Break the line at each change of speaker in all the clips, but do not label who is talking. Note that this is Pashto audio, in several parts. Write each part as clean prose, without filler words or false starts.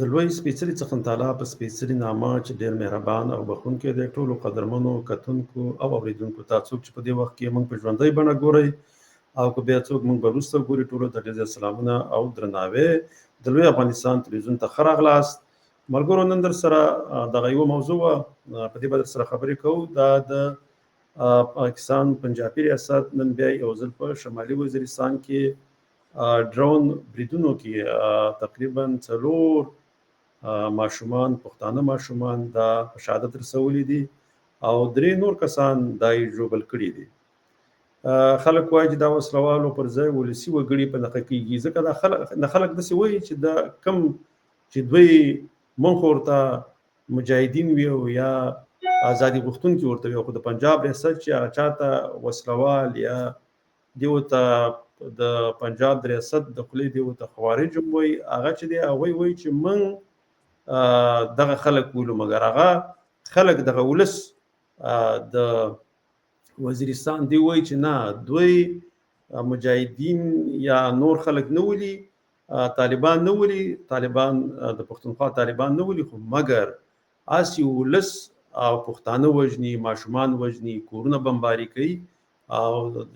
د لوی سپېڅلي څښتن تعالی په سپېڅلي نامه چې ډېر مهربان او بخښونکی دی، ټولو قدرمنو کتونکو او اورېدونکو ته، څوک چې په دې وخت کې موږ په ژوندۍ بڼه ګورئ او که بیا څوک موږ به وروسته ګوري، ټولو ته ډېر زیات سلامونه او درناوی. د لوی افغانستان تلویزیون ته ښه راغلاست. ملګرو، نن در سره دغه یوه موضوع وه، په دې به در سره خبرې کوو. دا د پاکستان پنجابي ریاست نن بیا یو ځل په شمالي وزیرستان کې ډرون بریدونو کې تقریبا 4 ماشومان، پښتانه ماشومان دا په شهادت رسولي دي او 3 نور کسان دا یې ژوبل کړي دي. خلک وایي چې دا وسلوالو پر ځای ولسي وګړي په نښه کېږي، ځکه دا خلک داسې وایي چې دا کم چې دوی مونږ ورته مجاهدین وي او یا ازادي غوښتونکي ورته وي، خو د پنجاب ریاست چې هغه چاته وسلوال یا دیو ته د پنجاب د ریاست د خولې دیو ته خوارج هم وایي، هغه چې دی هغوی وایي چې موږ دغه خلک بولو، مګر هغه خلک دغه ولس د وزیرستان دی وایي چې نه، دوی مجاهدین یا نور خلک نه ولي، طالبان نه ولي، طالبان د پښتونخوا طالبان نه ولي، خو مګر هسې ولس او پښتانه وژني، ماشومان وژني، کورونه بمباري کوي او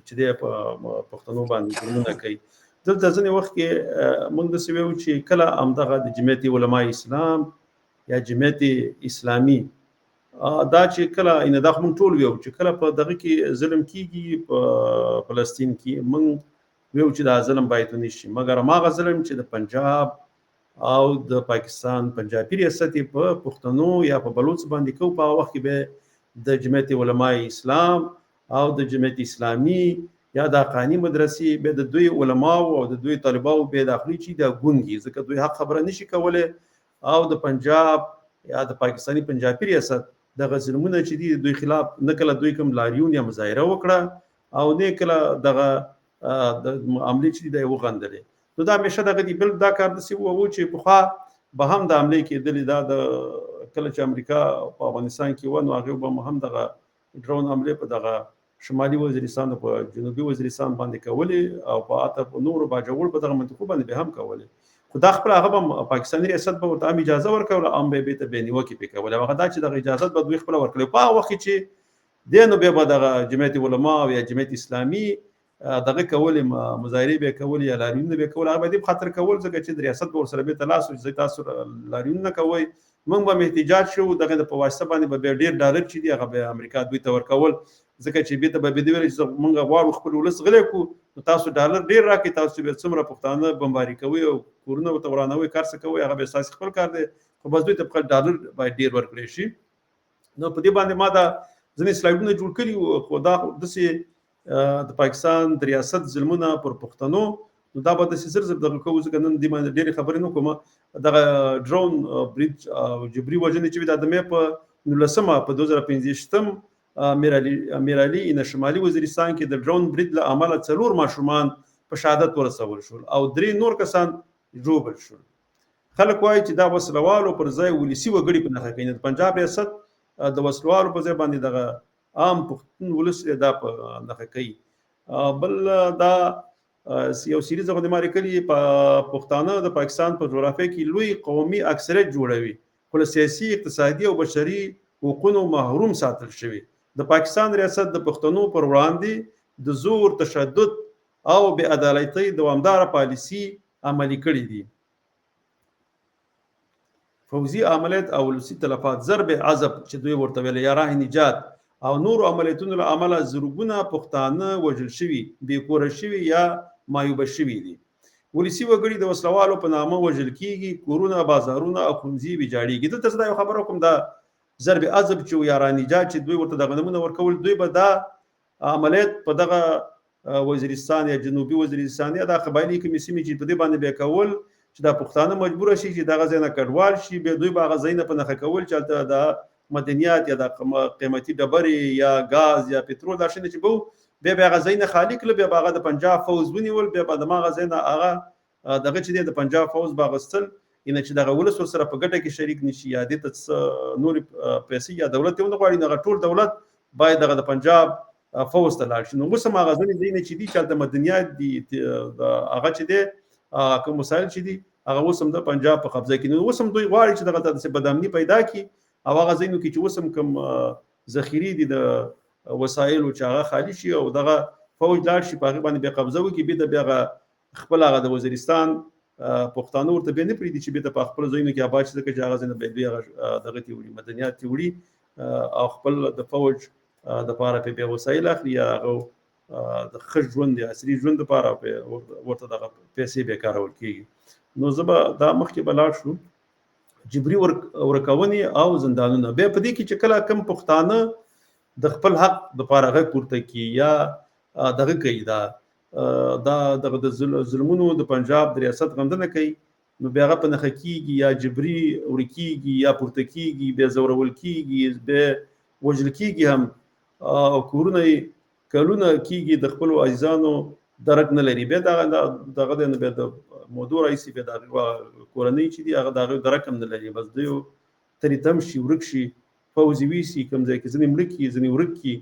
چې دی په پښتنو باندې ظلمونه کوي. دلته ځینې وخت کې موږ داسې ویو چې کله همدغه د جمعیت علماء اسلام یا جمعیت اسلامي دا چې کله ان دا خو موږ ټول ویو چې کله په دغه کې ظلم کیږي په فلسطین کې، موږ ویو چې دا ظلم باید ونه شي، مګر هماغه ظلم چې د پنجاب او د پاکستان پنجابي ریاست یې په پښتنو یا په بلوڅ باندې کو، په هغه وخت کې به د جمعیت علماء اسلام او د جمعیت اسلامي یا د حقاني مدرسې به د دوی علماو او د دوی طالباو به د اخلي چې دا ګونګي، ځکه دوی حق خبره نشي کولی او د پنجاب یا د پاکستاني پنجابي ریاست دغه ظلمونه چې دي دوی خلاف نه کله دوی کوم لاریون یا مظاهره وکړه او نه کله دغه د عملي چې دی دا یې وغندلې. نو دا همیشه دغه دی. بل دا کار داسې وو چې پخوا به هم د عملې کېدلې، دا د کله چې امریکا په افغانستان کې وه نو هغې به هم دغه ډرون حملې په دغه شمالي وزیرستان او په جنوبي وزیرستان باندې کولې او په اته په نورو باجوړ په دغه منطقو باندې به هم کولې، خو دا خپله هغه به پاکستاني ریاست به ورته هم اجازه ورکوله هم به یې بېرته بې نیوکې پرې کولې. او هغه دا چې دغه اجازت به دوی خپله ورکړې. په هغه وخت کې چې دی نو بیا به دغه جمعیت علما او یا جمعیت اسلامي دغه کولې، مظاهرې به یې کولې یا لاریونونه به یې کول، هغه به دې په خاطر کول ځکه چې د ریاست به ورسره بېرته لاس و چې تاسو لاریون نه کوئ، موږ به هم احتجاج شو، دغه د په واسطه باندې به بیا ډېر ډالر چې دي هغه به امریکا دوی ته ورکول، ځکه چې بېرته به دوی ویل چې موږ غواړو خپل ولس غلی کړو، نو تاسو ډالر ډېر راکړئ، تاسو بیا څومره پښتانه بمباري کوئ او کورونه ورته ورانوئ، کار څه کوئ، هغه بیا ستاسو خپل کار دی، خو بس دوی ته فقط ډالر باید ډېر ورکړی شي. نو په دې باندې ما دا ځینې سلایډونه جوړ کړي وو، خو دا داسې د پاکستان د ریاست ظلمونه پر پښتنو، نو دا به داسې زر زر دغه کوو، ځکه نن دې باندې ډېرې خبرې نه کوم. دغه ډرون برید او جبري وژنې چې دا د مې په 19مه په 2025 میرعلي ان شمالي وزیرستان کې د ډرون برید له امله 4 ماشومان په شهادت ورسول شول او 3 نور کسان ژوبل شول. خلک وایي چې دا وسلوالو پر ځای ولسي وګړي په نښه کوي. د پنجاب ریاست د وسلوالو په ځای باندې دغه عام پښتون ولس دا په نښه کوي. بل دا یو سیریز غوندې ما لیکلي، په پښتانه د پاکستان په جغرافیه کې لوی قومي اکثریت جوړوي، خو له سیاسي، اقتصادي او بشري حقوقو محروم ساتل شوي. د پاکستان ریاست د پښتنو پر وړاندې د زور، تشدد او بې عدالتۍ دوامداره پالیسي عملي کړې دي. فوځي عملیات او ولسي تلفات، ضرب عضب چې دوی ورته ویل یا راه نجات او نورو عملیاتونو له امله زرګونه پښتانه وژل شوي، بې کوره شوي یا معیوبه شوي دي. ولسي وګړي د وسلوالو په نامه وژل کیږي، کورونه، بازارونه او ښوونځي ویجاړیږي. دلته زه دا یو خبره کوم، دا ضرب عضب چې یا راه نجات چې دوی ورته دغه نومونه ورکول، دوی به دا عملیات په دغه وزیرستان یا جنوبي وزیرستان یا دا قبایلي کومې سیمې چې په دې باندې بیا کول چې دا پښتانه مجبور شي چې دغه ځای نه کډوال شي، بیا دوی به هغه ځایونه په نښه کول چې هلته دا مدنیات یا دا قیمتي ډبرې یا ګاز یا پترول دا شیونه چې به وو، بیا به هغه ځایونه خالي کړل، بیا به هغه د پنجاب فوځ ونیول، بیا به د هماغه ځای نه هغه دغه چې دی د پنجاب فوځ به اخیستل، یعنې چې دغه ولس ورسره په ګټه کې شریک نشي یا دې ته څه نورې پیسې یا دولت یې ونه غواړي، نو هغه ټول دولت باید دغه د پنجاب فوځ ته لاړ شي. نو اوس هم هغه ځینې ځایونه چې دي چې هلته مدنیات دي، هغه چې دی کوم وسایل چې دي هغه اوس هم د پنجاب په قبضه کې. نو اوس هم دوی غواړي چې دغه داسې بدامني پیدا کړي او هغه ځایونو کې چې اوس هم کوم ذخیرې دي د وسایلو چې هغه خالي شي او دغه فوج لاړ شي په هغې باندې بیا قبضه وکړي، بېرته بیا هغه خپل هغه د وزیرستان پښتانه ورته بیا نه پرېږدي چې بېرته په خپلو ځایونو کې آباد شي، ځکه چې هغه ځای نه بیا دوی هغه دغه ترې وړي، مدنیات ترې وړي او خپل د فوج دپاره پرې بیا وسایل اخلي یا هغه د ښه ژوند یا عصري ژوند دپاره ورته دغه پیسې بیا کارول کېږي. نو زه به دا مخکې به لاړ شو جبري ورکونې او زندانونه. بیا په دې کې چې کله کوم پښتانه د خپل حق دپاره غږ پورته کړي یا دغه کوي، دا دا دغه د ظلمونو د پنجاب د ریاست غندنه کوي، نو بیا هغه په نښه کېږي یا جبري ورکېږي یا پورته کېږي، بیا ځورول کېږي، بیا وژل کېږي هم، او کورونه یې کلونه کېږي د خپلو عزیزانو درک نه لري. بیا دغه دغه دی، نو بیا د مودو راهیسې بیا د هغې کورنۍ چې دي هغه د هغې درک هم نه لري، بس دوی ترې تم شي، ورک شي، فوځ یې ویسي کوم ځای کې، ځینې مړه کړي، ځینې ورک کړي،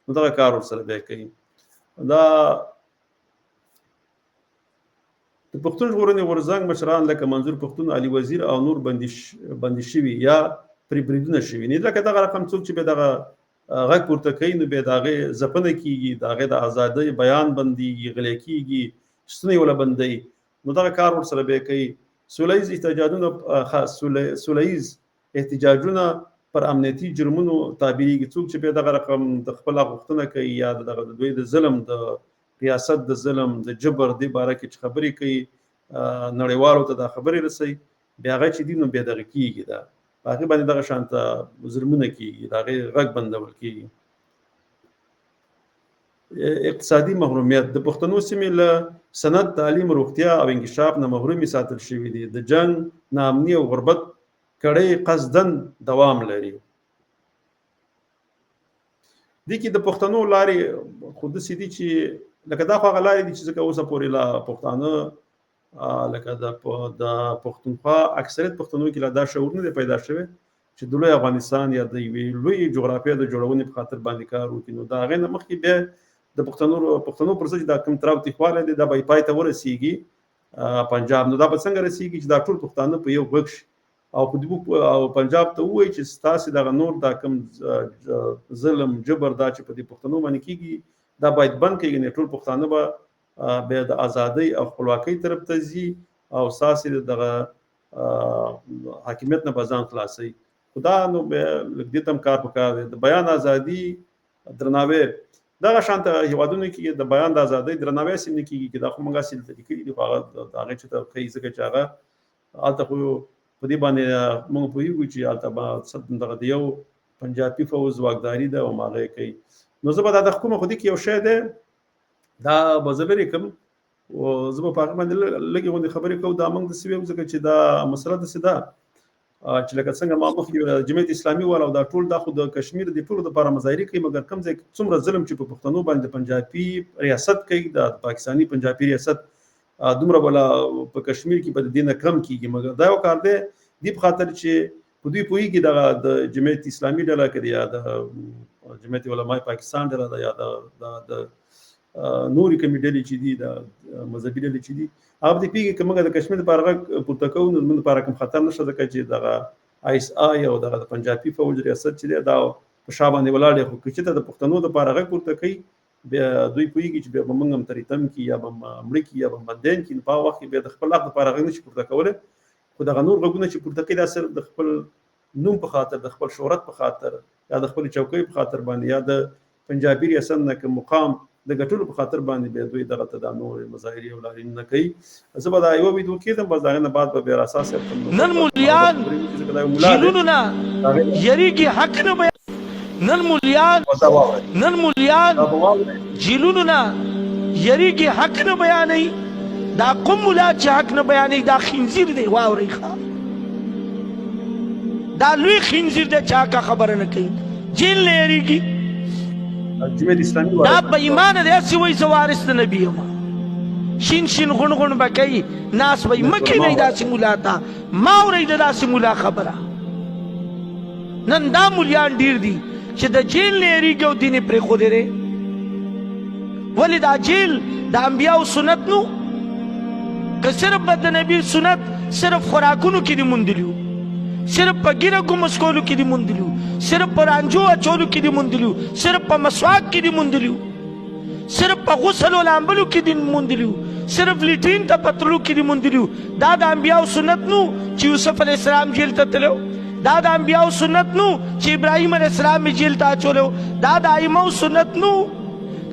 نو دغه کار ورسره بیا کوي. دا د پښتون ژغورنې غورځنګ مشران لکه منظور پښتون، علي وزیر او نور بندي شوي یا پرې بریدونه شوي. نه لکه دغه رقم څوک چې بیا دغه غږ پورته کوي نو بیا د هغې ځپنه کېږي، د هغې د ازادۍ بیان بندېږي، غلی کېږي، ستونی وله بندوي، نو دغه کار ورسره بیا کوي. سوله ییز احتجاجونه، سوله ییز احتجاجونه پر امنیتي جرمونو تعبیرېږي. څوک چې بیا دغه رقم د خپل حق غوښتنه کوي یا دغه د دوی د ظلم، د ریاست د ظلم، د جبر دې باره کې چې خبرې کوي، نړیوالو ته دا خبرې رسوي، بیا هغه چې دي نو بیا دغه کېږي، دا په هغې باندې دغه شان ته ظلمونه کېږي، د هغې غږ بندول کېږي. اقتصادي محرومیت، د پښتنو سیمې له صنعت، تعلیم، روغتیا او انکشاف نه محرومې ساتل شوې دي. د جنګ، ناامني او غربت کړۍ قصداً دوام لري. دې کې د پښتنو لارې خو داسې دي چې لکه دا خو هغه لارې دي چې ځکه اوسه پورې لا پښتانه لکه د پښتونخوا اکثریت پښتنو کې لا دا شعور نه دی پیدا شوی چې د لوی افغانستان یا د یوې لویې جغرافیې د جوړونې په خاطر باندې کار وکړي. نو د هغې نه مخکې بیا د پښتنو پر ضد چې دا کوم تاوتریخوالی دی دا به یې پای ته ورسېږي پنجاب. نو دا به څنګه رسېږي چې دا ټول پښتانه په یو غږ شي او او پنجاب ته ووایي چې ستاسې دغه نور دا کوم ظلم جبر دا چې په دې پښتنو باندې کېږي دا باید بند کړي، نه ټول پښتانه به بیا د ازادۍ او خپلواکۍ طرف ته ځي او ستاسې دغه حاکمیت نه به ځان خلاصوي. خو دا نو بیا لږ دې ته هم کار پکار دی. د بیان ازادي درناوی دغه شان ته هېوادونو کې د بیان د ازادۍ درناوی سم نه کېږي، که دا خو موږ هسې دلته لیکلي دي، خو هغه د هغې چې ته کوي، ځکه چې هغه هلته خو په دې باندې موږ پوهېږو چې هلته به څه دغه د یو پنجابي فوځ واکداري ده او هماغه یې کوي. نو زه به دا د کومه خو دې کې یو شی دی دا به زه لرې کړم، او زه به په هغې باندې لږې غوندې خبرې کوو. دا موږ داسې ویو ځکه چې دا مسله داسې ده چې لکه څنګه ما مخکې جمعیت اسلامي والا او دا ټول دا خو د کشمیر د ټولو دپاره مظاهرې کوي، مګر کوم ځای څومره ظلم چې په پښتنو باندې د پنجابي ریاست کوي، د پاکستاني پنجابي ریاست دومره به لا په کشمیر کې به د دې نه کم کېږي. مګر دا یو کار دی دې په خاطر چې په دوی پوهېږي دغه د جمعیت اسلامي ډله که یا د جمعیت علمای پاکستان ډله ده یا د نورې کومې ډلې چې دي، د مذهبي ډلې چې دي، هغه به دې پوهېږي که موږ د کشمیر دپاره غږ پورته کوو نو زموږ دپاره کوم خطر نشته، ځکه چې دغه آی اس آی او دغه د پنجابي فوج ریاست چې دی دا په شا باندې ولاړ دی. خو که چېرته د پښتنو دپاره غږ پورته کوي بیا دوی پوهېږي چې بیا به موږ هم ترې تم کړي یا به مړه کړي یا به بندیان کړي، نو په هغه وخت کې بیا د خپل حق دپاره غږ نه شي پورته کولی. خو دغه نور غږونه چې پورته کوي دا صرف د خپل نوم په خاطر، د خپل شهرت په خاطر یا د خپلې چوکۍ په خاطر باندې یا د پنجابي ریاست نه کوم مقام د ګټلو په خاطر باندې بیا دوی دغه ته دا نور مظاهرې او لاریونونه کوي. زه به دا یوه ویډیو کېدم، بس د هغې نه بعد به بیا راسا صاحب ته
نن مولیان جیلونو نه یریږي حق نه بیان. نن مولیان نن مولیان جیلونو نه یریږي حق نه بیانوي. دا کوم مولا چې حق نه بیانوي دا خنزیر دی، واورئ ښه، دا لوی خنزیر دی چې حق خبره نه کوي، جیل نه یریږي. دا بېایمانه دی، هسې وایي زه وارث د نبي یم، شین شین غون غون به کوي، ناس وایي مه کښېنئ داسې مولا ته، ما اورئ د داسې مولا خبره. نن دا مولیان ډېر دي چې د جیل نه یریږي او دین یې پرېښودی دی. ولې دا جیل د انبیاو سنت نو؟ که صرف به د نبی سنت صرف خوراکونو کې دې موندلي وو، صرف په ږیره ګومس کولو کې دې موندلي وو، صرف په رانجو اچولو کې دې موندلي وو، صرف په مسواک کې دې موندلي وو، صرف په غسل او لامبلو کې دې موندلي وو، صرف لیټرین ته په تلو کې دې موندلي وو، دا د انبیاو سنت نو چې یوسف علیه السلام جیل ته تللی و، دا د انبیاو سنت نو چې ابراهیم علیه السلام یې جیل ته اچولی و، دا د ائمو سنت نو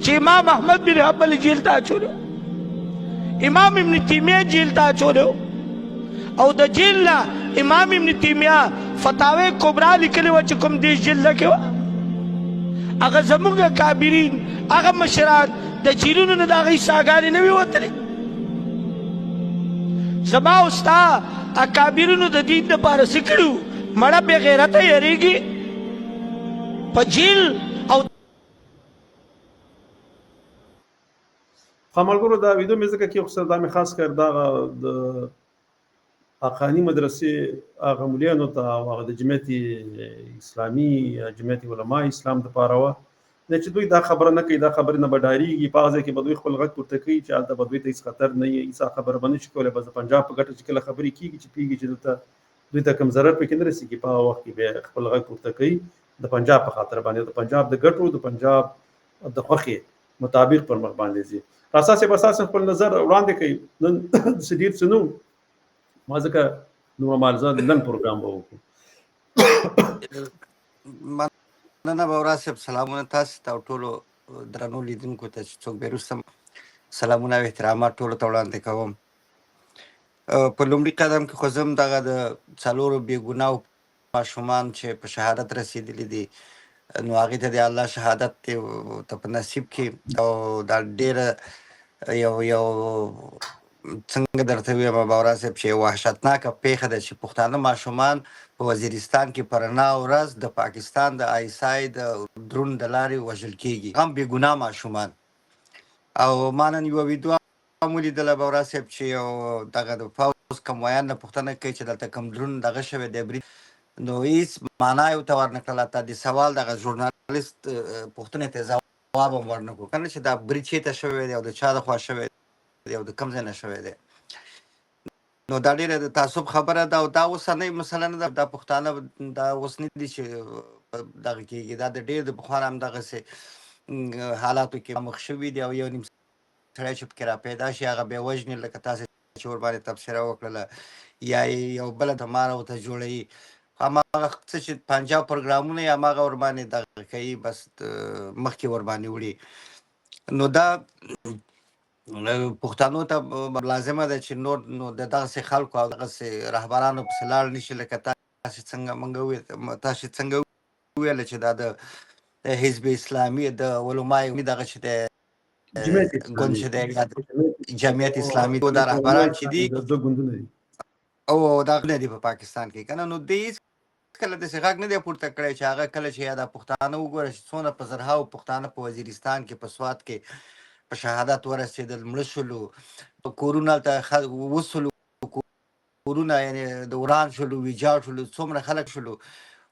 چې امام احمد بن حنبل جیل ته اچولی و، امام ابن تیمیه جیل ته اچولی و، او د جیل نه امام ابن تیمیه فتاوی کبرا لیکلې وه چې کوم 30 جلده کې وه. هغه زموږ کابرین، هغه مشران د جیلونو نه د هغوی ساګانې نه وې وتلې. زما او ستا اکابرینو د دین دپاره څه کړي وو؟ مړه بې غیرته یریږي په جیل او
ښه ملګرو، دا ویډیو مې ځکه کې خو دا مې خاص کر دا د حقاني مدرسې هغه مولیانو ته او هغه د جمعیت اسلامي جمعیت علما اسلام دپاره وه، نه چې دوی دا خبره نه کوي، دا خبرې نه به ډارېږي، په هغه ځای کې به دوی خپل غږ پورته کوي چې هلته به دوی ته هېڅ خطر نه وي، هېڅ خبره به نه شي کولی. بس د پنجاب په ګټه چې کله خبرې کېږي چې پوهېږي چې دلته دوی ته کوم ضرر پکې نه رسېږي، په هغه وخت کې بیا خپل غږ پورته کوي د پنجاب په خاطر باندې، د پنجاب د ګټو، د پنجاب د خوښې مطابق پر مخ باندې ځي. راسا صاحب تاسو خپل نظر وړاندې کړئ. نن څه ډېر څه نه وو، ما ځکه نو مالزه نن پروګرام به وکړو.
مننه باورا صاحب، سلامونه تاسو ته او ټولو درنو لیدونکو ته چې څوک به وروسته سلامونه او احترامات ټولو ته وړاندې کوم. په لومړي قدم کې خو زه هم دغه د څلورو بې ګناهو ماشومان چې په شهادت رسېدلي دي، نو هغې ته د الله شهادت ته په نصیب کړي. او دا ډېره یو یو څنګه درته ووایم باورا صاحب چې وحشتناکه پېښه ده چې پښتانه ماشومان په وزیرستان کې په رڼا ورځ د پاکستان د آی اس آی د درون د لارې وژل کېږي، هم بې ګناه ماشومان. او ما نن یوه ویډیو هم ولیدله باورا صاحب چې یو دغه د پوځ کوم ویاند نه پوښتنه کوي چې دلته کوم درون دغه شوی دی برید، نو هیڅ معنا یې ورته ورنه کړله، حتی د سوال دغه ژورنالیست پوښتنې ته ځواب هم ورنه کړو که نه چې دا برید چېرته شوی دی او د چا د خوا شوی دی او د کوم ځای نه شوی دی. نو دا ډېره د تعصب خبره ده او دا اوسنۍ مسله نه ده، دا پښتانه دا اوس نه دي چې دغه کېږي، دا د ډېر د پخوا نه هم دغسې حالاتو کې مخ شوي دي. او یو نیم سړی چې پکې را پیدا شي هغه بیا وژني، لکه تاسې چې ورباندې تبصره وکړله، یا یې یو بله تماره ورته جوړوي. هماغه څه چې پنجاب پروګرامونه یې هماغه ورباندې دغه کوي، بس مخکې ورباندې وړي. نو دا پښتنو ته لازمه ده چې نور نو د دغسې خلکو او دغسې رهبرانو پسې لاړ نه شي، لکه تاسې څنګه مونږ تاسې څنګه وویل چې دا د حزب اسلامي د علماء دغه چې دی ګوند چې دی جمعیت اسلامي دا رهبران چې دي او دا نه دي په پاکستان کې کنه، نو دوی هیڅکله داسې غږ نه دی پورته کړی چې هغه کله چې یا دا پښتانه وګوره چې څونه په زرهاو پښتانه په وزیرستان کې په سوات کې په شهادت ورسېدل، مړه شولو، کورونه هلته وسولو، کورونه یعنې د وران شولو، ویجاړ شولو، څومره خلک شولو،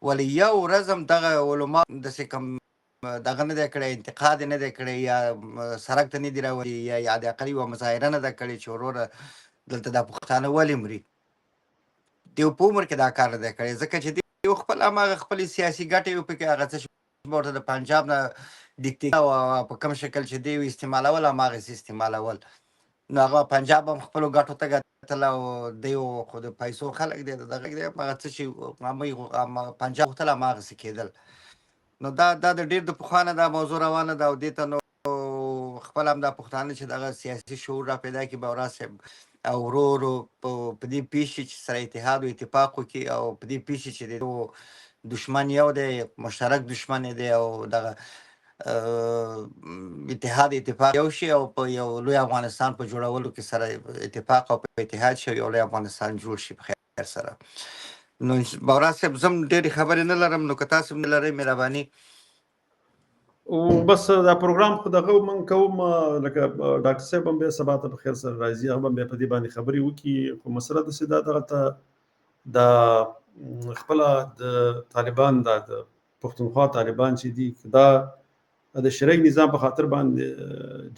ولې یو ورځ هم دغه علما داسې کوم دغه نه دی کړی، انتقاد یې نه دی کړی، یا سرک ته نه دي راولي، یا یا د اقل یوه مظاهره نه ده کړې چې وروره دلته دا پښتانه ولې مري. دیو په عمر کې دا کار نه دی کړی، ځکه چې دیو خپل هماغه خپلې سیاسي ګټې وې پکې، هغه څه چې ورته د پنجاب نه دیکتې او په کوم شکل چې دیو استعمالول هماغسې استعمالول. نو هغه پنجاب هم خپلو ګټو ته کتل او دیو خو د پیسو خلک دی، دغه دی هغه څه چې پنجاب غوښتل هماغسې کېدل. نو دا دا د ډېر د پخوا نه دا موضوع روانه ده او دې ته نو خپل هم دا پښتانه چې دغه سیاسي شعور را پیدا کړي باورا صاحب، او ورو ورو په دې پوه شي چې سره اتحاد او اتفاق وکړي، او په دې پوه شي چې د دښمن یو دی، مشترک دښمن یې دی، او دغه اتحاد اتفاق یو شي او په یو لوی افغانستان په جوړولو کې سره اتفاق او په اتحاد شي او یو لوی افغانستان جوړ شي په خیر سره. نو باورا صاحب زم ډېرې خبرې نه لرم، نو که تاسو هم نه لرئ مهرباني.
او بس دا پروګرام خو دغه مونږ کوم، لکه ډاکټر صاحب هم بیا سبا ته په خیر سره راځي، هغه به بیا په دې باندې خبرې وکړي. خو مسله داسې ده دغه ته د خپله د طالبان دا د پښتونخوا طالبان چې دي، دا د شرعي نظام په خاطر باندې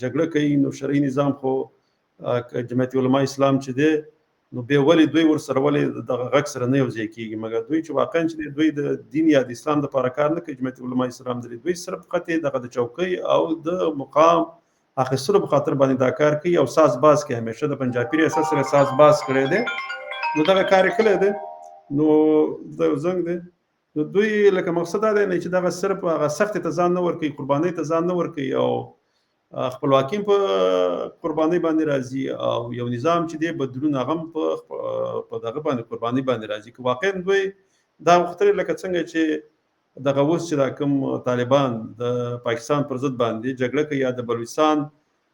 جګړه کوي، نو شرعي نظام خو جمعیت علماء اسلام چې دی نو بیا ولې دوی ورسره ولې دغه غږ سره نه یو ځای کېږي؟ مګر دوی چې واقعا چې دوی د دین یا د اسلام لپاره کار نه کوي، جمعیت علماء اسلام دی، دوی صرف فقط دغه د چوکۍ او د مقام اخیستلو په خاطر باندې دا کار کوي او ساز باز کوي. همیشه د پنجابي ریاست سره ساز باز کړی دی، نو دغه کار یې کړی دی. نو دا یو زنګ دی. نو دوی لکه مقصد دا دی نه چې دغه صرف هغه سختې ته ځان نه ورکوي، قربانۍ ته ځان نه ورکوي او خپلواکي په قربانۍ باندې راځي او یو نظام چې دی بدلون هغه هم په دغه باندې قربانۍ باندې راځي. که واقعا دوی دا غوښتلې لکه څنګه چې دغه اوس چې دا کوم طالبان د پاکستان پر ضد باندې جګړه کوي یا د بلوچستان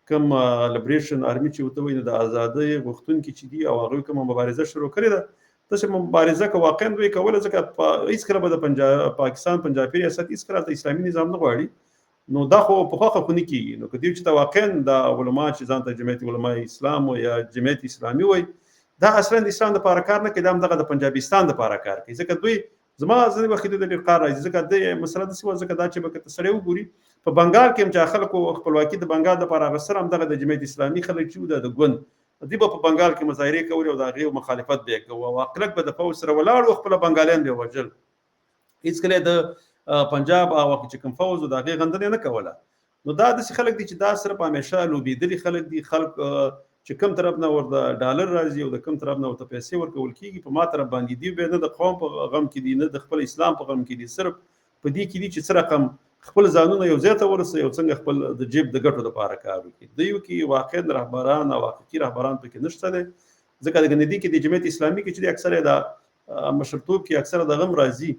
کوم لبریشن آرمي چې ورته وایي، نو د ازادۍ غوښتونکي چې دي او هغوی کومه مبارزه شروع کړې ده، داسې مبارزه که واقعا دوی کوله، ځکه هېڅکله به د پاکستان پنجابي ریاست هېڅکله د اسلامي نظام نه غواړي، نو دا خو په خوښه خو نه کېږي. نو که دوی چې ته واقعا دا علما چې ځان ته جمعیت علماء اسلام یا جمعیت اسلامي وایي، دا اصلا د اسلام دپاره کار نه کوي، دا هم دغه د پنجابستان دپاره کار کوي. ځکه دوی زما ځینې وخت دوی د ډېر قار راځي، ځکه د مسله داسې وه، ځکه دا چې به که ته سړی وګوري په بنګال کې هم چې خلکو خپلواکي د بنګال دپاره اخیستله، هم دغه د جمعیت اسلامي خلک چې وو، دا د ګوند دوی به په بنګال کې مظاهرې کولې او د هغې مخالفت به یې کوه او کلک به د فوج سره ولاړ وو، خپله بنګالیان به یې وژل. هېڅکله یې د پنجاب هغه وخت چې کوم فوج و د هغې غندنه یې نه کوله. نو دا داسې خلک دي چې دا صرف همیشه لوبېدلي خلک دي، خلک چې کوم طرف نه ورته ډالر راځي او د کوم طرف نه ورته پیسې ورکول کېږي په ما طرف باندې دي، بیا نه د قوم په غم کې دي، نه د خپل اسلام په غم کې دي، صرف په دې کې دي چې څه رقم خپل ځانونه یو ځای ته ورسوي او څنګه خپل د جیب د ګټو لپاره کار وکړي. دوی کې واقعا رهبران او حقیقي رهبران پکې نشته دی، ځکه د ندی کې د جمعیت اسلامي کې چې اکثره د مشرتوب کې اکثره د غم راځي،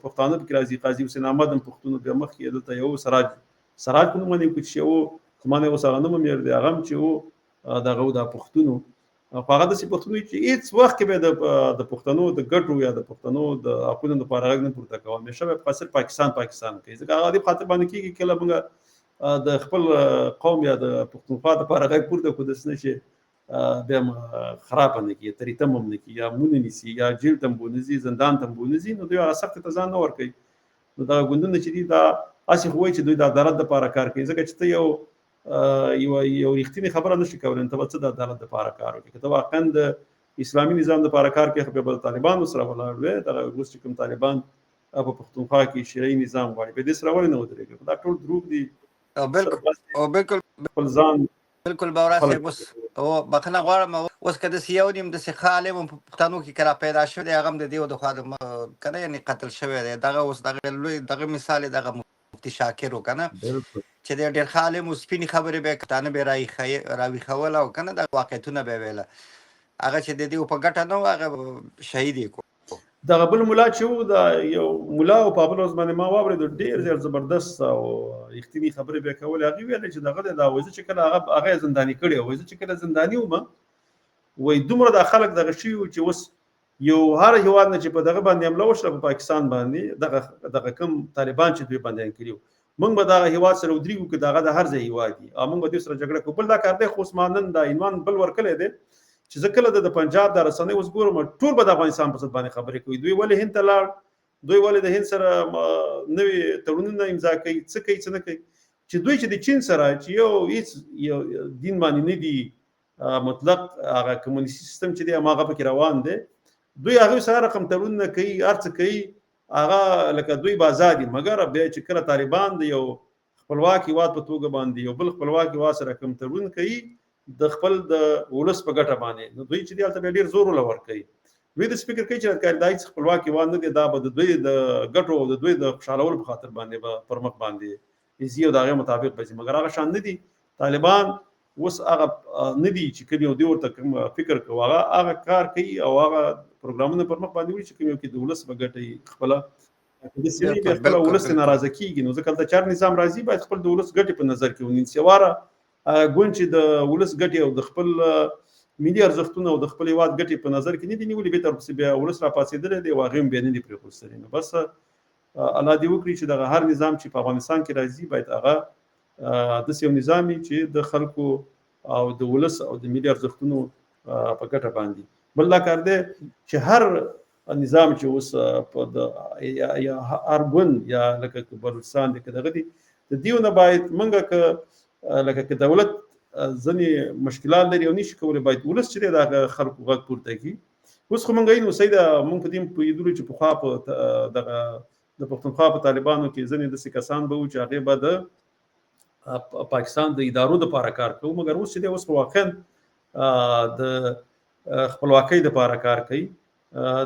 پښتانه پکې راځي، قاضي حسین احمد هم پښتون بیا مخکې دلته یو سراج په نوم باندې کوچ یو زما نه اوس هغه نوم هم یاد دی، هغه هم چې و دغه د پښتونو، خو هغه داسې پښتون وي چې هېڅ وخت کې به د پښتنو د ګټو یا د پښتنو د حقونو لپاره غږ نه پورته کوه، همیشه به په صرف پاکستان پاکستان کوي. ځکه هغه دې خاطر باندې کېږي کله موږ د خپل قوم یا د پښتونخوا لپاره غږ پورته کړو، داسې نه چې بیا خرابه نه کړي، تریتم هم نه کړي، یا مونه نیسي، یا جیل ته هم بونه ځي، زندان ته هم بونه ځي، نو دوی هغه سختې ته ځان نه ورکوي. نو دغه ګوندونه چې دي دا هسې خو وایي چې دوی د عدالت لپاره کار کوي، ځکه چې ته یو یو رښتینې خبره نشي کولی، ته به څه د عدالت لپاره کار وکړې؟ که ته واقعا د اسلامي نظام لپاره کار کوې، خو بیا به د طالبانو سره ولاړ وې. دغه اوس چې کوم طالبان په پښتونخوا کې شرعي نظام غواړي، په دې سره ولې نه ودرېږي؟ خو دا ټول دروغ دي.
بالکل
خپل ځان
بالکل باورا صاحب، اوس او بخښنه غواړم، اوس که داسې یو نیم داسې ښه عالم هم په پښتنو کې که را پیدا شوی دی، هغه هم د دیو د خوا د که نه یعنې قتل شوی دی. دغه اوس دغه لوی دغه مثال یې دغه مفتي شاکر و که نه، چې دی ډېر ښه عالم و، سپینې خبرې به یې پښتانه به یې راویښوله او که نه دغه واقعیتونه به یې ویله، هغه چې د دیو په ګټه نه و هغه شهید یې کړو.
دغه بل ملا چې و، دا یو ملا او په بل ورځ باندې ما واورېدو، ډېر زیات زبردست او رښتینې خبرې به یې کولې. هغې ویلې چې دغه دی دا وایي زه چې کله هغه یې زنداني کړی وایي زه چې کله زنداني وم، وایي دومره دا خلک دغه شوي وو چې اوس یو هر هیواد نه چې په دغه باندې حمله وشوه په پاکستان باندې، دغه کوم طالبان چې دوی باندې کړي وو، موږ به دغه هیواد سره ودرېږو که دغه د هر ځای هیواد وي او موږ به دوی سره جګړه کوو. بل دا کار دی، خو اوس ما نن دا عنوان بل ورکړی دی چې زه کله د پنجاب د رسنۍ اوس ګورم، ټول به د افغانستان په ضد باندې خبرې کوي. دوی ولې هند ته لاړ، دوی ولې د هند سره نوي تړونونه امضا کوي، څه کوي څه نه کوي، چې دوی چې د چین سره چې یو هیڅ یو دین باندې نه دي مطلق هغه کمونیستي سیستم چې دی هماغه پکې روان دی، دوی هغوی سره رقم تړونونه کوي، هر څه کوي، هغه لکه دوی به ازاد دي. مګر بیا چې کله طالبان د یو خپلواک هیواد په توګه باندې یو بل خپلواک هیواد سره کوم تړون کوي د خپل د ولس په ګټه باندې، نو دوی چې دی هلته بیا ډېر زور وله ورکوي. دوی داسې فکر کوي چې دا هېڅ خپلواک هیواد نه دی، دا به د دوی د ګټو او د دوی د خوشحالولو په خاطر باندې به پر مخ باندې ځي او د هغې مطابق به ځي. مګر هغه شان نه دي. طالبان اوس هغه نه دي چې کوم یو دوی ورته کوم فکر کوي، هغه کار کوي او هغه پروګرامونه پر مخ باندې وړي چې کوم یو کې د ولس په ګټه یې خپله د سیمې بیا خپله ولس ته ناراضه کېږي. نو ځکه هلته چې هر نظام راځي باید خپل د ولس ګټې په نظر کې ونیسي. واره ګوند چې د ولس ګټې او د خپل ملي ارزښتونو او د خپل هیواد ګټې په نظر کې نه دي نیولې، بیا ورپسې بیا ولس راپاڅېدلی دی او هغې هم بیا نه دي پرېښوستلي. نو بس الله دې وکړي چې دغه هر نظام چې په افغانستان کې راځي باید هغه داسې یو نظام وي چې د خلکو او د ولس او د ملي ارزښتونو په ګټه باندې. بل دا کار دی چې هر نظام چې اوس په د یا هر ګوند یا لکه بلوچستان دی که دغه دي، د دیو نه باید موږ که لکه که دولت ځینې مشکلات لري او نشي کولی، باید ولس چې دی د هغه خلکو غږ پورته کړي. اوس خو مونږ یې سیده مونږ په دې پوهېدلو چې پخوا په دغه د پښتونخوا په طالبانو کې ځینې داسې کسان به وو چې هغې به د پاکستان د ادارو دپاره کار کوو، مګر اوس چې دی اوس خو واقعا د خپلواکۍ دپاره کار کوي،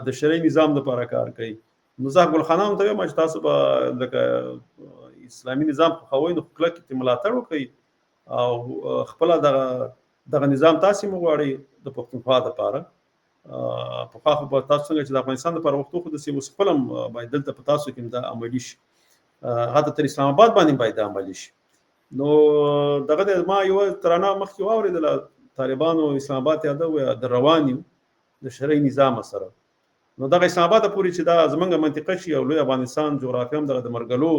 د شرعي نظام دپاره کار کوي. نو زه ګل خانانو ته وایم چې تاسو به لکه اسلامي نظام خوښوئ نو کلک ترې ملاتړ وکړئ او خپله دغه نظام تاسې مو غواړئ د پښتونخوا دپاره. پخوا خو به تاسو څنګه چې د افغانستان دپاره غوښتو، خو داسې اوس خپل هم باید دلته په تاسو کې هم دا عملي شي، حتی تر اسلام آباد باندې باید دا عملي شي. نو دغه دی، ما یوه ترانه مخکې واورېدله، طالبانو اسلام آباد ته یاده د روان یو د شرعي نظام سره. نو دغه اسلام آباد پورې چې دا زمونږ منطقه شي او لوی افغانستان جغرافیا هم دغه د مرګلو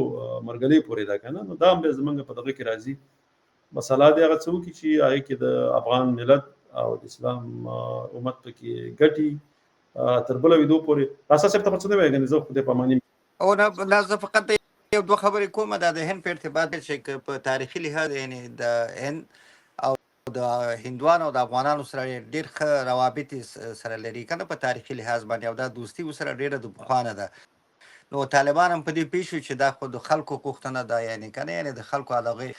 مرګلې پورې ده که نه، نو دا هم بیا زمونږ په دغه کې راځي. مسله دی هغه څه وکړي چې هغې کې د افغان ملت او د اسلام امت پکې ګټي تر بله ویدو پورې. راسا صاحب ته خو څه نه وایې، ګنې زه خدای په اماني.
او نه نه، زه فقط یو دوه خبرې کوم. دا د هند په ارتباط چې په تاریخي لحاظ یعنی د هند او د هندوانو او د افغانانو سره ډېر ښه روابط سره لري کنه په تاریخي لحاظ باندې، او دا دوستي وسره ډېره د پخوانه ده. نو طالبان هم په دې پوه شو چې دا خو د خلکو غوښتنه ده، یعنی کنه یعنی د خلکو دغه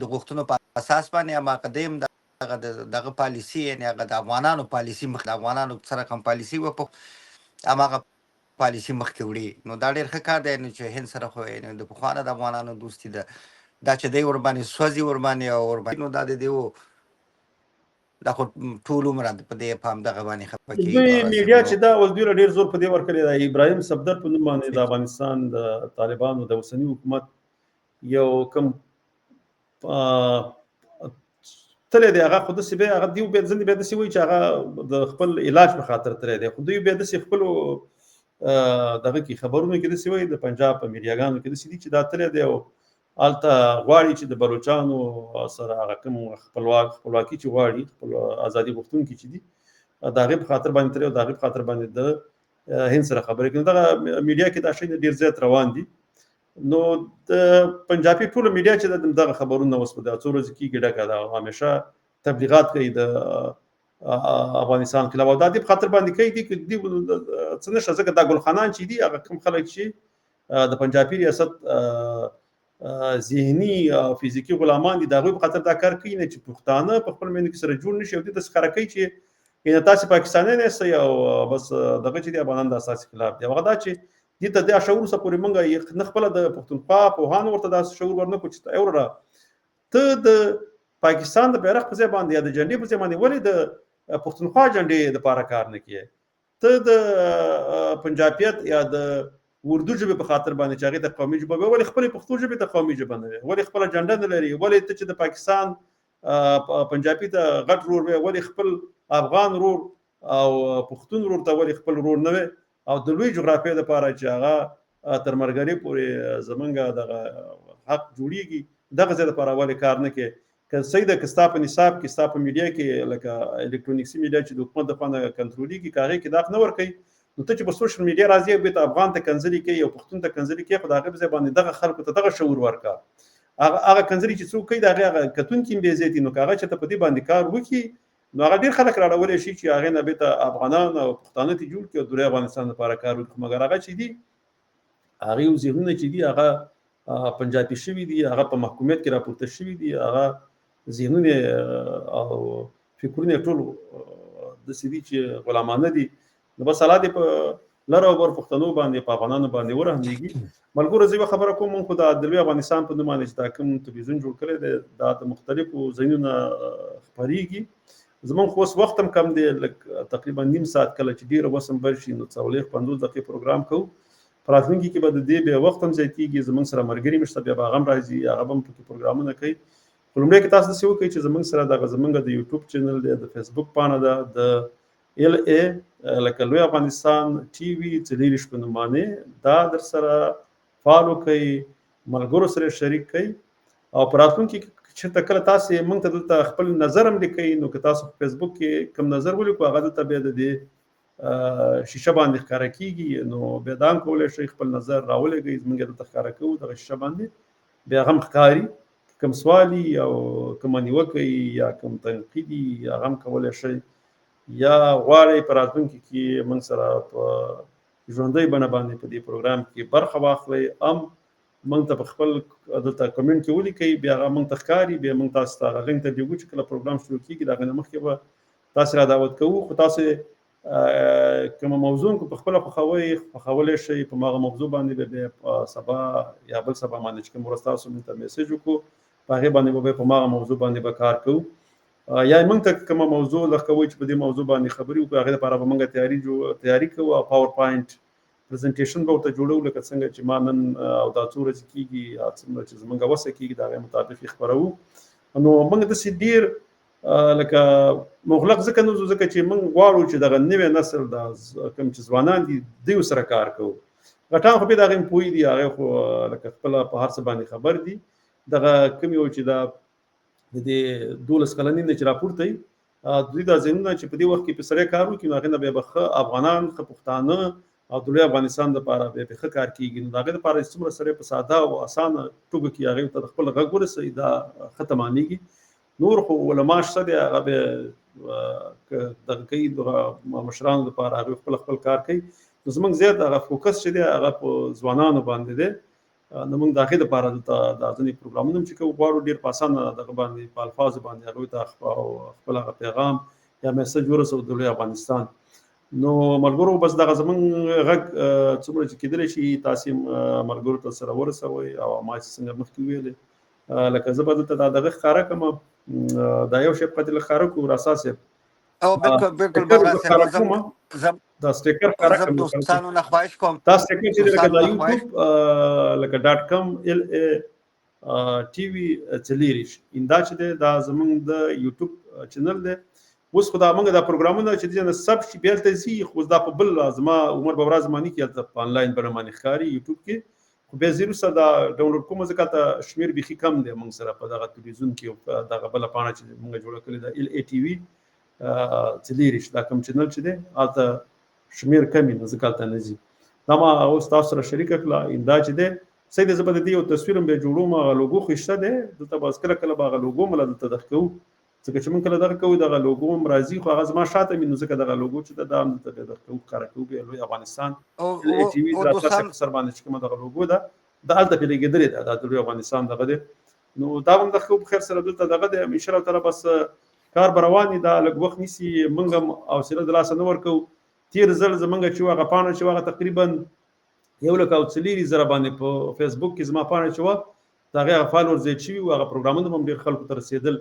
د غوښتنو په اساس باندې هم هغه دیم دغه دغه پالیسي، یعنی هغه د افغانانو پالیسي مخ د افغانانو سره کوم پالیسي وه په هماغه پالیسي مخکې وړي. نو دا ډېر ښه کار دی، نو چې هند سره خو یعنی د پخوانه د افغانانو دوستي ده، دا چې دی ورباندې سوځي ورباندې او ورباندې، نو دا د دیو دا خو ټول عمر په دې په همدغه باندې خفه کېږي.
دوی میډیا چې دا اوس دوی ډېر زور په دې ورکړی دی، ابراهیم صفدر په نوم باندې د افغانستان د طالبانو د اوسني حکومت یو کم تللی دی، هغه خو داسې بیا هغه دیو بیا ځینې بیا داسې وایي چې هغه د خپل علاج په خاطر تللی دی، خو دوی بیا داسې خپلو دغه کې خبرونو کې داسې وایي، د پنجاب په میډیاګانو کې داسې دي چې دا تللی دی او هلته غواړي چې د بلوچانو سره هغه کوم خپلواکي چې غواړي، خپل ازادي غوښتونکي چې دي د هغې په خاطر باندې تللی او د هغې په خاطر باندې د هند سره خبرې کوي. دغه میډیا کې دا شی ډېر زیات روان دي. نو د پنجابي ټوله میډیا چې دغه خبرونه اوس په دا څو ورځې کېږي ډکه ده، همیشه تبلیغات کوي د افغانستان خلاف، او دا دې په خاطر باندې کوي دي دي څه نشته، ځکه دا ګلخانان چې دي هغه کوم خلک چې د پنجابي ریاست ذهني او فزیکي غلامان دي، د هغوی په خاطر دا کار کوي نه چې پښتانه په خپل منځ کې سره جوړ نه شي، او دې داسې ښکاره کوي چې یعنې تاسې پاکستانیان یاستئ او بس دغه چې دي افغانان د اساسي خلاف دي. هغه دا چې دې ته دا شعور اوسه پورې موږ نه خپله د پښتونخوا پوهانو ورته دا شعور ورنه کړو چې ای وروره ته د پاکستان د بیرغ په ځای باندې یا د جنډې په ځای باندې ولې د پښتونخوا جنډې دپاره کار نه کوې، ته د پنجابیت یا د اردو ژبې په خاطر باندې چې هغې ته قومي ژبه وایي، ولې خپلې پښتو ژبې ته قومي ژبه نه وایي، ولې خپله جنډه نه لري، ولې ته چې د پاکستان پنجابي ته غټ رور وایي، ولې خپل افغان رور او پښتون رور ته ولې خپل رور نه وایي، او د لوی جغرافیې دپاره چې هغه تر مرګرې پورې زمونږ دغه حق جوړیږي دغه ځای دپاره ولې کار نه کوي. که صحیح ده که ستا په نصاب کې ستا په میډیا کې لکه الکترونیکسي میډیا چې د حکومت د خوا نه کنټرولېږي که هغې کې دا حق نه ورکوي، نو ته چې په سوشل میډیا راځې او بېرته افغان ته کنځلې کوي او پښتون ته کنځلې کوي، خو د هغې په ځای باندې دغه خلکو ته دغه شعور ورکړه. هغه کنځلې چې څوک کوي د هغې هغه کتونکي هم بې عزتي، نو که هغه چېرته په دې باندې کار وکړي نو هغه ډېر خلک راړولی شي چې هغې نه بېرته افغانان او پښتانه ترې جوړ کړي او د لوی افغانستان لپاره کار وکړي. خو مګر هغه چې دي هغې ذهنونه چې دي هغه پنجابي شوي دي، هغه په محکومیت کې راپورته شوي دي، هغه ذهنونه او فکرونه ټول داسې دي چې غلامانه دي. نو بس الله دې په لر او بر پښتنو باندې په افغانانو باندې ورحمېږي. ملګرو زه یوه خبره کوم، موږ خو د لوی افغانستان په نوم باندې چې دا کوم تلویزیون جوړ کړی دی دا د مختلفو ځایونو نه خپرېږي. زموږ خو اوس وخت هم کم دی، لږ تقریبا نیم ساعت کله چې ډېره وسم بل شي نو 40 50 دقیقې پروګرام کوو. په راتلونکي کې به د دې بیا وخت هم زیاتېږي، زموږ سره ملګري هم شته، بیا به هغه هم راځي، هغه به هم پکې پروګرامونه کوي. خو لومړی کې تاسو داسې وکړئ چې زموږ سره دغه زموږ د یوټیوب چینل دی، د فیسبوک پاڼه ده، د ال ای لکه لوی افغانستان ټي وي 24 په نوم باندې دا در سره فالو کړئ، ملګرو سره شریک کړئ. او په راتلونکي کې چېرته کله تاسې موږ ته دلته خپل نظر هم لیکئ، نو که تاسو په فیسبوک کې کوم نظر ولیکو هغه دلته بیا د دې شیشه باندې ښکاره کېږي، نو بیا دا هم کولی شئ خپل نظر راولېږئ، زموږ دلته ښکاره کوو دغه شیشه باندې بیا هغه هم ښکاري. کوم سوال او کوم نیوکه یا کوم تنقیدي هغه هم کولی شئ، یا غواړئ په راتلونکي کې موږ سره په ژوندۍ بڼه باندې په دې پروګرام کې برخه واخلئ، هم موږ ته په خپل دلته comment کې ولیکئ، بیا هغه موږ ته ښکاري، بیا موږ تاسو ته هغه link ته لېږو چې کله پروګرام شروع کېږي د هغې نه مخکې به تاسو را دعوت کوو. خو تاسو کومه موضوع کو په خپله خوښوئ خوښولی شئ، په هغه موضوع باندې به بیا په سبا یا بل سبا باندې چې کوم ورځ تاسو موږ ته message وکړو په هغې باندې به بیا په هغه موضوع باندې به کار کوو. یا موږ ته کومه موضوع لږ کوئ چې په دې موضوع باندې خبرې وکړو، هغې لپاره به موږ تیاری کوو او PowerPoint presentation به ورته جوړو، لکه څنګه چې ما نن او دا څو ورځې کېږي یا څومره چې زموږ وسه کېږي د هغې مطابق یې خپروو. نو موږ داسې ډېر لکه مغلق ځکه نه ځو، ځکه چې موږ غواړو چې دغه نوی نسل دا کوم چې ځوانان دي دوی سره کار کوو. غټان خو بیا د هغې هم پوه دي، هغې خو لکه خپله په هر څه باندې خبر دي. دغه کوم یو چې دا د دې 12 کلنې نه چې راپورته وي، دوی دا ذهنونه چې په دې وخت کې په سړی کار وکړي، نو هغې نه بیا به ښه افغانان، ښه پښتانه او د لوی افغانستان دپاره بیا پرې ښه کار کېږي. نو د هغې دپاره چې څومره سړی په ساده او اسانه ټکو کې هغې ته د خپل غږ ورسوي، دا ښه تمامېږي. نور خو علما شته دی، هغه بیا که دغه کوي دغه مشرانو دپاره هغوی خپل خپل کار کوي. نو زموږ زیات هغه focus چې دی هغه په ځوانانو باندې دی. نو موږ د هغې دپاره دلته دا ځینې پروګرامونه هم چې کوو، غواړو ډېر په اسانه دغه باندې په الفاظو باندې هغوی ته خپل هغه پیغام یا message ورسوو د لوی افغانستان. نو ملګرو بس دغه زمونږ غږ څومره چې کېدلی شي تاسې ملګرو ته سره ورسوئ. او ما چې څنګه مخکې وویلې، لکه زه به دلته دا دغه ښکاره کړم، دا یو شی پاتې لږ ښکاره کړو رسا صاحب.
او بالکل بالکل بابا صاحب،
دا sticker ښکاره
کړم. دوستانو نه خواهش کوم،
دا sticker چې لکه دا یوټیوب لکه .com LA TV 24 دا چې دی دا زمونږ د یوټیوب channel دی. اوس خو دا موږ دا پروګرامونه چې دي نه سب شي بیا هلته ځي، خو دا په بل زما عمر ببرا زماني کې هلته په انلاین بڼه باندې ښکاري یوټیوب کې، خو بیا زه وروسته دا download کوم، ځکه هلته شمېر بیخي کم دی موږ سره په دغه تلویزیون کې او په دغه بله پاڼه چې موږ جوړه کړې ده LA TV 24 دا کوم channel چې دی هلته شمېر کم وي، نو ځکه هلته نه ځي. دا ما اوس تاسو سره شریکه کړه. دا چې دی صحیح دی، زه به د دې یو تصویر هم بیا جوړوم، هغه لوګو خو شته دی دلته، بس کله کله به هغه لوګو هم دلته درکوو، ځکه چې موږ کله دغه کوو دغه لوګو هم راځي، خو هغه زما شاته مې، نو ځکه دغه لوګو چې ده دا هم دلته بیا درکوو، ښکاره کوو بیا لوی افغانستان LA TV د په سر باندې چې کومه دغه لوګو ده دا هلته پرې لګېدلې ده، دا د لوی افغانستان دغه دی. نو دا هم درکوو په خیر سره دلته دغه دی. ان شاء الله تعالی بس کار به روان وي، دا لږ وخت نیسي، موږ هم حوصله د لاسه نه ورکوو. تېر ځل زمونږ چې هغه پاڼه چې هغه تقریبا 1,40,000 باندې په فیسبوک کې زما پاڼه چې وه د هغې هغه follower زیات شوي وو، هغه پروګرامونه هم ډېر خلکو ته رسېدل.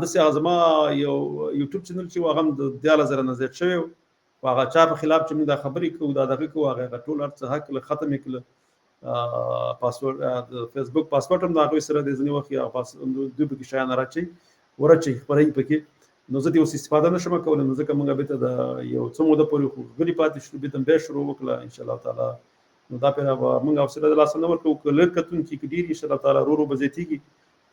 داسې هغه زما یو یوټیوب channel چې و هغه هم د 13,000 نه زیات شوی و، خو هغه چا په خلاف چې موږ دا خبرې کوو دا دغه کوو هغه ټول هر څه حق له ختم یې کړل. password د فیسبوک پاسورډ هم د هغوی سره دی، ځینې وخت یې هغه دوی پکې شیان راچوي ورچوي خپروي پکې، نو زه دې اوس استفاده نه شم کولی، نو ځکه موږ بېرته د یو څه موده پورې خو غلي پاتې شو، بېرته بیا شروع وکړه ان شاء الله تعالی. نو دا پیره به موږ حوصله د لاسه نه ورکوو، که لږ کتونکي که ډېر ان شاء الله تعالی رو رو به زیاتېږي.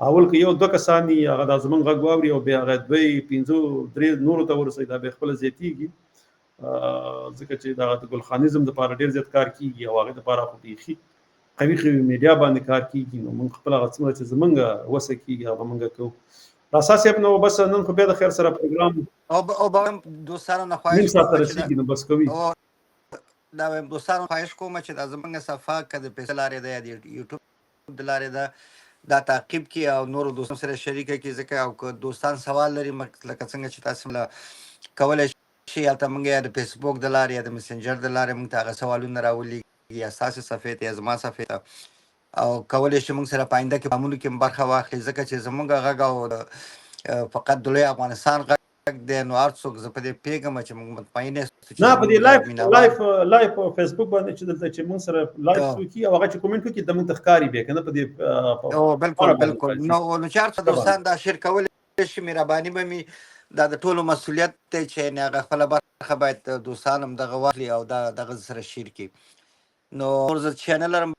اول که یو دوه کسان وي هغه دا زموږ غږ واوري او بیا هغه دوی پنځو درې نورو ته ورسوي، دا بیا خپله زیاتېږي، ځکه چې دغه د ګلخانیزم دپاره ډېر زیات کار کېږي او هغې دپاره خو بیخي قوي قوي میډیا باندې کار کېږي. نو موږ خپله هغه څومره چې زموږ وسه کېږي هغه به موږ کوو. راسا صاحب نو بس نن خو بیا د خیر سره پروګرام
او به دوستانو نه خواهش
نیم ساعت ته رسېږي، نو بس کوي.
دا وایم دوستانو خواهش کوم چې دا زمونږ صفحه که د پیسې لارې ده یا د یوټیوب د لارې ده دا تعقیب کړي او نورو دوستانو سره شریکه کړي، ځکه او که دوستان سوال لري لکه څنګه چې تاسو له کولی شئ هلته موږ یا د فیسبوک د لارې یا د مسنجر د لارې موږ ته هغه سوالونه راولېږي یا ستاسو صفحې ته یا زما صفحې ته، او کولی شي موږ سره په آینده کې پامونو کې برخه واخلي، ځکه چې زموږ غږ او فقط د لوی افغانستان غږ دی. نو هر څوک زه په دې پوهېږم چې موږ مطمئن یاست
نه په دې live live live په فیسبوک باندې چې دلته چې موږ سره live څوک او هغه چې comment وکړي د موږ ته ښکاري بیا که نه په دې.
او بالکل بالکل، نو چې هر څه دوستان دا share کولی شي مهرباني به مې دا د ټولو مسؤلیت دی چې هغه خپله برخه باید دوستان هم دغه واخلي او دا دغه سره share کړي. نو نور زه څه نه لرم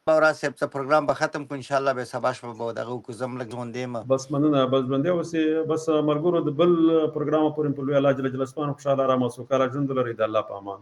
باورا صاحب، څه پروګرام به ختم کړو ان شاء الله، به سبا شپه به دغه وکړو. زه هم لږ ژوندی یم.
بس مننه، بس ژوندی اوسې. بس ملګرو د بل پروګرام پورې په لوی الله جل جلاله خوشحاله، ارام او سوکاله ژوند ولرئ. د الله په امان.